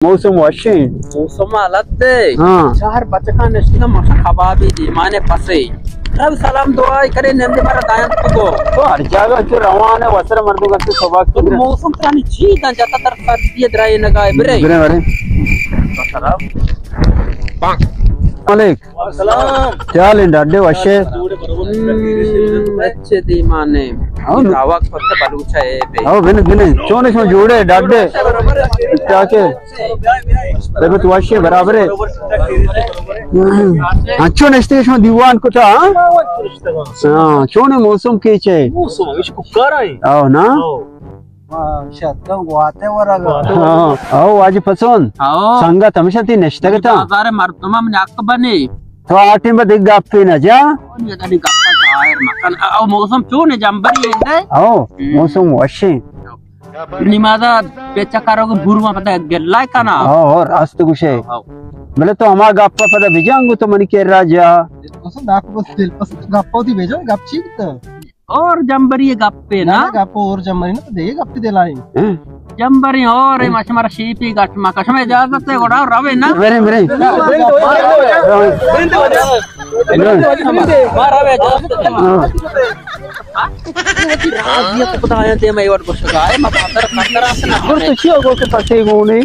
موسم وشیں۔ موسم حالت دے۔ ہاں۔ چار بچکاں نشتگاں ماشا کبابی دیمانے پسے۔ رب سلام دعا کرے نندے مارا دایاں تو گو۔ تو ہر جاگہ چو روان ہے، وسر مردو گتے سباک تو۔ موسم ترانی چی دن جاتا تر سردی درائے نگاہ برے۔ برے برے۔ السلام علیکم۔ سلام۔ کیا حال ہے ڈاڈے وشے؟ ہم، اچھے دیمانے۔ ہاں۔ دعویٰ کرتے بلوچ ہے بے۔ ہاں، بنے، بنے۔ چونے شما جوڑے ڈاڈے؟ کیا کے؟ ربط وشے برابر ہے۔ ہاں، چون اشتے شما دیوان کتا، ہاں؟ ہاں، چون موسم کے چے؟ موسم، اش کارا ہے۔ او نا؟ او۔ ہاں، شتگاں گواتے ورگا۔ ہاں، او واجہ پسون۔ او۔ سنگت ہمیشہ تی نشتگ تا۔ بازار مردم ہم نیاک بنے۔ تو آ ٹیم با دگہ گپے نہ جا۔ او نی دنی گپا ظاہر مکن۔ او موسم چون ہے، جمبری ہے؟ او، ہم۔ موسم وشیں۔ نمازا پیچا کرو کہ برو پتہ گلائے کنا۔ او، اور است گوشے۔ او۔ بلے تو ہما گپا پتہ بجانگو تو منی کرا جا۔ دل پسند، آپ کو دل پسند گپا ہوتی بجان، گپ چی بتا؟ اور جمبری گپے نا؟ نہ، نہ، گپ اور جمبری نا، تو دے گپ دے لائیں۔ ہاں۔ جمبری اور اے مچ مارا شیپی گٹ ما کشم اجازت ہے، گڑا روے نا۔ برے، برے۔ ما روے اجازت ہے۔ ہاں۔ راضی تو خدا آیا دے میں اور گشگا ہے، ما خاطر خاطر آسنا۔ گڑ تو چی ہو گو کہ پسے گونے؟